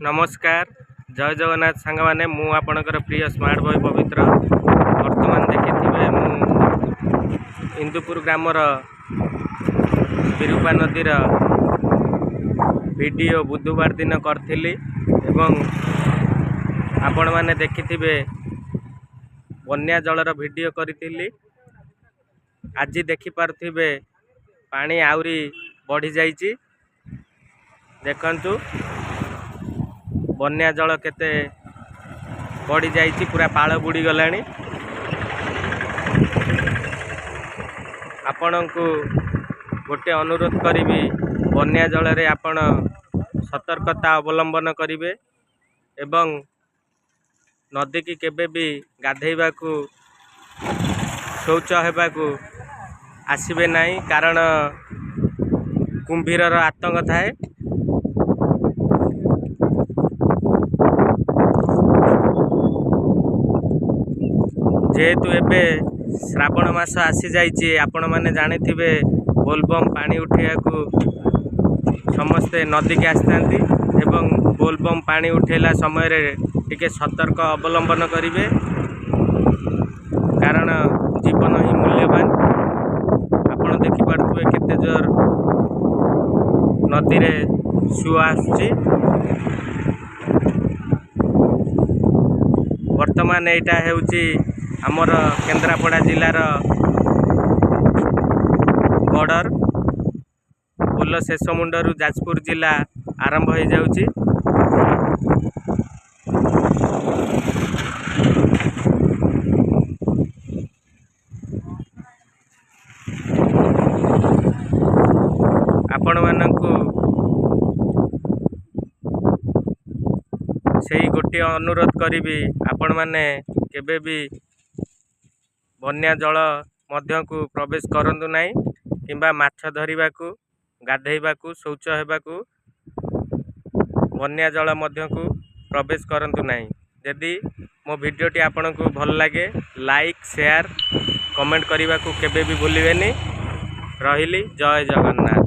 ନମସ୍କାର, ଜୟ ଜଗନ୍ନାଥ ସାଙ୍ଗମାନେ। ମୁଁ ଆପଣଙ୍କର ପ୍ରିୟ ସ୍ମାର୍ଟ ବୟ ପବିତ୍ର। ବର୍ତ୍ତମାନ ଦେଖିଥିବେ, ମୁଁ ଇନ୍ଦୁପୁର ଗ୍ରାମର ବିରୂପା ନଦୀର ଭିଡ଼ିଓ ବୁଧବାର ଦିନ କରିଥିଲି ଏବଂ ଆପଣମାନେ ଦେଖିଥିବେ ବନ୍ୟା ଜଳର ଭିଡ଼ିଓ କରିଥିଲି। ଆଜି ଦେଖିପାରୁଥିବେ ପାଣି ଆହୁରି ବଢ଼ିଯାଇଛି। ଦେଖନ୍ତୁ, ବନ୍ୟା ଜଳ କେତେ ବଢ଼ିଯାଇଛି, ପୁରା ପାଳ ବୁଡ଼ିଗଲାଣି। ଆପଣଙ୍କୁ ଗୋଟେ ଅନୁରୋଧ କରିବି, ବନ୍ୟା ଜଳରେ ଆପଣ ସତର୍କତା ଅବଲମ୍ବନ କରିବେ ଏବଂ ନଦୀକି କେବେ ବି ଗାଧେଇବାକୁ, ଶୌଚ ହେବାକୁ ଆସିବେ ନାହିଁ, କାରଣ କୁମ୍ଭୀରର ଆତଙ୍କ ଥାଏ। ଯେହେତୁ ଏବେ ଶ୍ରାବଣ ମାସ ଆସିଯାଇଛି, ଆପଣମାନେ ଜାଣିଥିବେ, ବୋଲବମ୍ ପାଣି ଉଠେଇବାକୁ ସମସ୍ତେ ନଦୀକି ଆସିଥାନ୍ତି ଏବଂ ବୋଲବମ୍ ପାଣି ଉଠେଇଲା ସମୟରେ ଟିକେ ସତର୍କ ଅବଲମ୍ବନ କରିବେ, କାରଣ ଜୀବନ ହିଁ ମୂଲ୍ୟବାନ। ଆପଣ ଦେଖିପାରୁଥିବେ କେତେ ଜୋର ନଦୀରେ ସୁଅ ଆସୁଛି। ବର୍ତ୍ତମାନ ଏଇଟା ହେଉଛି ଆମର କେନ୍ଦ୍ରାପଡ଼ା ଜିଲ୍ଲାର ବର୍ଡ଼ର ପୋଲ। ଶେଷ ମୁଣ୍ଡରୁ ଯାଜପୁର ଜିଲ୍ଲା ଆରମ୍ଭ ହେଇଯାଉଛି। ଆପଣମାନଙ୍କୁ ସେଇ ଗୋଟିଏ ଅନୁରୋଧ କରିବି, ଆପଣମାନେ କେବେ ବି ବନ୍ୟା ଜଳ ମଧ୍ୟକୁ ପ୍ରବେଶ କରନ୍ତୁ ନାହିଁ କିମ୍ବା ମାଛ ଧରିବାକୁ, ଗାଧେଇବାକୁ, ଶୌଚ ହେବାକୁ ବନ୍ୟା ଜଳ ମଧ୍ୟକୁ ପ୍ରବେଶ କରନ୍ତୁ ନାହିଁ। ଯଦି ମୋ ଭିଡ଼ିଓଟି ଆପଣଙ୍କୁ ଭଲ ଲାଗେ, ଲାଇକ୍, ସେୟାର, କମେଣ୍ଟ କରିବାକୁ କେବେ ବି ଭୁଲିବେନି। ରହିଲି, ଜୟ ଜଗନ୍ନାଥ।